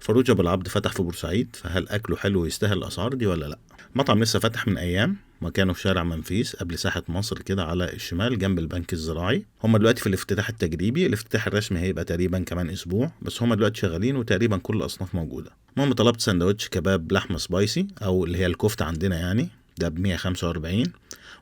فروج ابو العبد فتح في بورسعيد، فهل اكله حلو ويستاهل الاسعار دي ولا لا؟ مطعم لسه فاتح من ايام، مكانه في شارع منفيس قبل ساحة مصر كده على الشمال جنب البنك الزراعي. هما دلوقتي في الافتتاح التجريبي، الافتتاح الرسمي هيبقى تقريبا كمان اسبوع، بس هما دلوقتي شغالين وتقريبا كل الاصناف موجودة. المهم طلبت سندوتش كباب لحمة spicy او اللي هي الكفتة عندنا يعني، ده ب 145.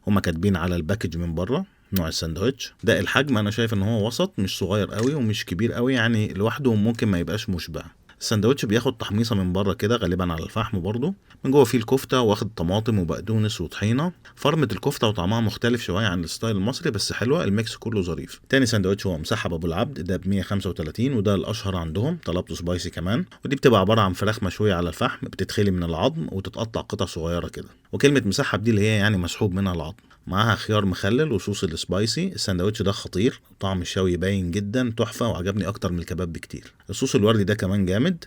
هما كاتبين على ال package من بره نوع الساندوتش ده. الحجم انا شايف ان هو وسط، مش صغير قوي ومش كبير قوي، يعني لوحده ممكن ما يبقاش مشبع. الساندوتش بياخد تحميصه من بره كده غالبا على الفحم، برضو من جوه فيه الكفتة واخد طماطم وبقدونس وطحينه. فرمه الكفتة وطعمها مختلف شوية عن ال style المصري بس حلوة، ال mix كله ظريف. تاني ساندوتش هو مسحب ابو العبد، ده ب 135 وده الاشهر عندهم. طلبته spicy كمان، ودي بتبقى عبارة عن فراخ مشوية على الفحم بتتخلي من العظم وتتقطع قطع صغيرة كده، وكلمه مسحب دي اللي هي يعني مسحوب منها العظم. معاها خيار مخلل وصوص ال spicy. الساندوتش ده خطير، طعم الشوي باين جدا تحفة، وعجبني اكتر من الكباب بكتير. الصوص الوردي ده كمان جامد.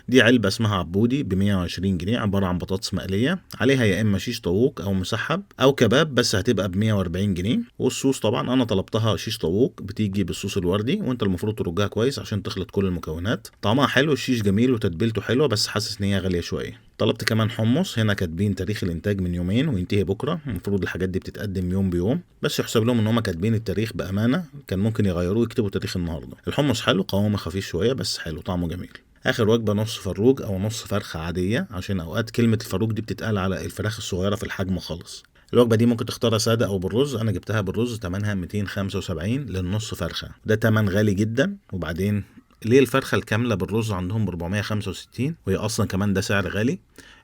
دي علبة اسمها عبودي ب 120 جنيه، عبارة عن بطاطس مقلية عليها يا إما شيش طاووق أو مسحب أو كباب، بس هتبقى ب 140 جنيه. والصوص طبعا أنا طلبتها شيش طاووق، بتيجي بالصوص الوردي وأنت المفروض ترجها كويس عشان تخلط كل المكونات. طعمها حلو، الشيش جميل وتتبيلته حلوة، بس حاسس إن هي غالية شوية. طلبت كمان حمص، هنا كاتبين تاريخ الإنتاج من يومين وينتهي بكرة، المفروض الحاجات دي بتتقدم يوم بيوم، بس يحسب لهم إن هم كاتبين التاريخ بأمانة، كان ممكن يغيروه ويكتبوا تاريخ النهاردة. الحمص حلو، قوامه خفيف شوية بس حلو، طعمه جميل. اخر وجبة نص فروج او نص فرخة عادية، عشان اوقات كلمة الفروج دي بتتقال على الفراخ الصغيرة في الحجم خالص. الوجبة دي ممكن تختارها ساده او بالرز، انا جبتها بالرز، تمنها 275 للنص فرخة، ده تمن غالي جدا. وبعدين ليه الفرخه الكاملة بالرز عندهم ب 465 وهي اصلا كمان ده سعر غالي؟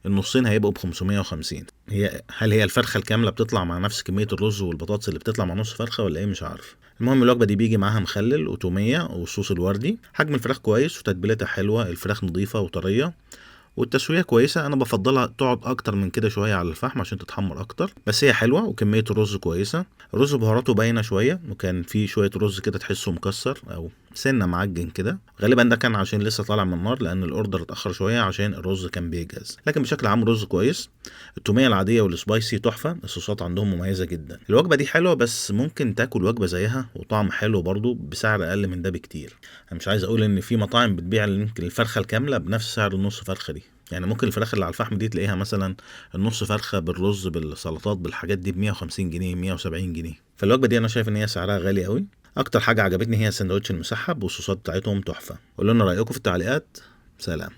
النصين هيبقوا ب 550. هل هي الفرخه الكاملة بتطلع مع نفس كمية الرز والبطاطس اللي بتطلع مع نص فرخة ولا ايه؟ مش عارف. المهم الوجبة دي بيجي معاها مخلل وتوميه والصوص الوردي. حجم الفراخ كويس وتتبيلتها حلوة، الفراخ نظيفة وطريه والتسويه كويسة. انا بفضلها تقعد اكتر من كده شوية على الفحم عشان تتحمر اكتر، بس هي حلوة وكمية الرز كويسة. الرز بهاراته باينة شوية، وكان في شوية رز كده تحسه مكسر او سنة معجن كده، غالبا ده كان عشان لسه طالع من النار لان ال order اتاخر شوية عشان الرز كان بيجهز، لكن بشكل عام رز كويس. التوميه العادية وال spicy تحفة، الصوصات عندهم مميزة جدا. الوجبة دي حلوة، بس ممكن تاكل وجبة زيها وطعم حلو برضو بسعر اقل من ده بكتير. انا مش عايز اقول ان في مطاعم بتبيع يمكن الفرخه الكاملة بنفس سعر النص فرخة دي، يعني ممكن الفراخ اللي على الفحم دي تلاقيها مثلا النص فرخة بالرز بالسلطات بالحاجات دي ب 150 جنيه 170 جنيه. فالوجبه دي انا شايف ان هي سعرها غالي قوي. اكتر حاجة عجبتني هي سندوتش المسحب والصوصات بتاعتهم تحفة. قولوا لنا رايكم في التعليقات. سلام.